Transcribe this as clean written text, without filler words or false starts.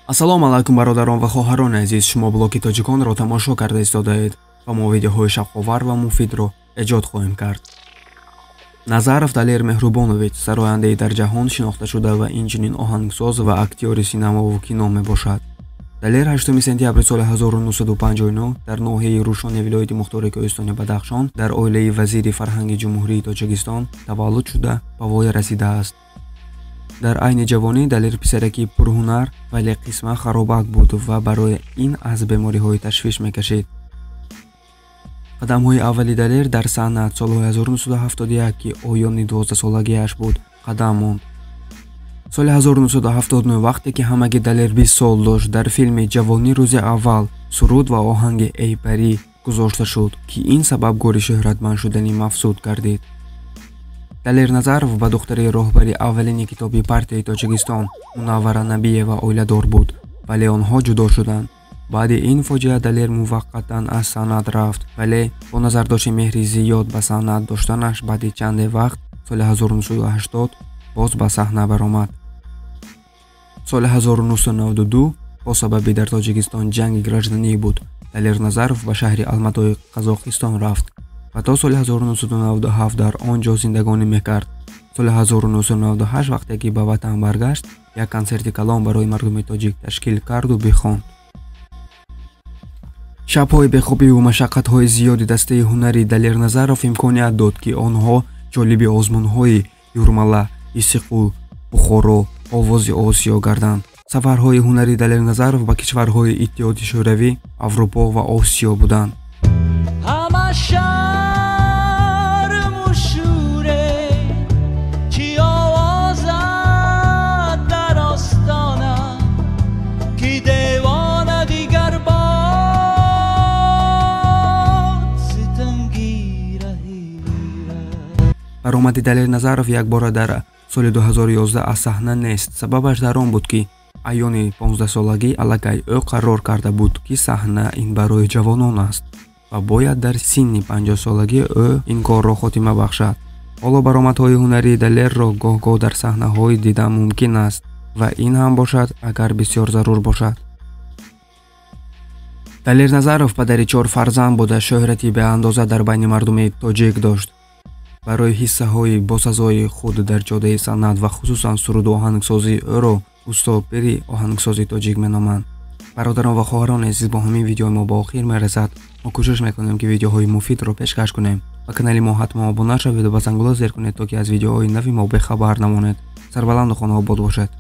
Ассалому алайкум, бародарон ва хоҳарони азиз. Шумо блоги тоҷиконро тамошо карда истодаед ва мо видеоҳои шавқовар ва муфидро эҷод хоҳем кард. Назаров Далер Меҳрубонович сарояндаи дар ҷаҳон шинохташуда ва инчунин оҳангсоз ва актёри синамову кино мебошад. Далер 8 сентябри соли 1959 дар ноҳияи Рӯшони вилояти Мухтори Кӯҳистони Бадахшон дар оилаи вазири фарҳанги Ҷумҳурии Тоҷикистон таваллуд шуда ба воя расидааст. Дар айни ҷавонӣ Далер писараки пурҳунар, вале қисман харобак буд ва барои ин аз бемориҳои ташвиш мекашид. Қадамҳои аввали Далер дар санъат солҳои 1971, ки оёни 12-солагиаш буд, қадам монд. Соли 1979, вақте ки ҳамаги Далер 20 сол дошт, дар филми «Ҷавонӣ рӯзи аввал» суруд ва оҳанги «Эй парӣ» гузошта шуд, ки ин сабабгори шӯҳратманд шудани Мавсуд гардид. Далер Назаров ба духтари роҳбари аввалини китоби партияи Тоҷикистон Мунаввара Набиева оиладор буд, вале онҳо ҷудо шуданд. Баъди ин фоҷиа Далер муваққатан аз санъат рафт, вале бо назардошти меҳри зиёд ба санъат доштанаш баъди чанде вақт соли 1980 боз ба саҳна баромад. Соли 1992 бо сабаби дар Тоҷикистон ҷанги гражданӣ буд, Далер Назаров ба шаҳри Алматои Қазоқистон рафт ва то соли 1997 дар он ҷо зиндагонӣ мекард. Соли 1998, вақте ки ба ватан баргашт, як консерти калон барои мардуми тоҷик ташкил карду бихонд. Шабҳои бехобиву машаққатҳои зиёди дастаи ҳунари Далер Назаров имконият дод, ки онҳо ҷолиби озмунҳои Юрмала, Иссиқул, Бухоро, Овози Осиё гарданд. Сафарҳои ҳунари Далер Назаров ба кишварҳои Иттиҳоди Шӯравӣ, Аврупо ва Осиё буданд. Баромади Далер Назаров якбора дар соли 2011 аз саҳна нест. Сабабаш дар он буд, ки айёни 15-солагӣ аллакай ӯ қарор карда буд, ки саҳна ин барои ҷавонон аст ва бояд дар синни 50-солагӣ ӯ ин корро хотима бахшад. Ҳоло баромадҳои ҳунарии Далерро гоҳ-гоҳ дар саҳнаҳои дидан мумкин аст ва ин ҳам бошад, агар бисёр зарур бошад. Далер Назаров падари 4 фарзанд буда, шӯҳрати беандоза дар байни мардуми тоҷик дошт. Барои ҳиссаҳои босазои худ дар ҷодаи санъат ва хусусан суруду оҳангсозӣ ӯро усто пири оҳангсози тоҷик меноманд. Бародарон ва хоҳарони азиз, бо ҳамин видеои мо ба охир мерасад. Мо кӯшиш мекунем, ки видеоҳои муфидро пешкаш кунем. Ба канали мо ҳатман обуна шавед ва ба зангула зер кунед, то ки аз видеоҳои нави мо бехабар намонед. Сарбаланду хонаобод бошед.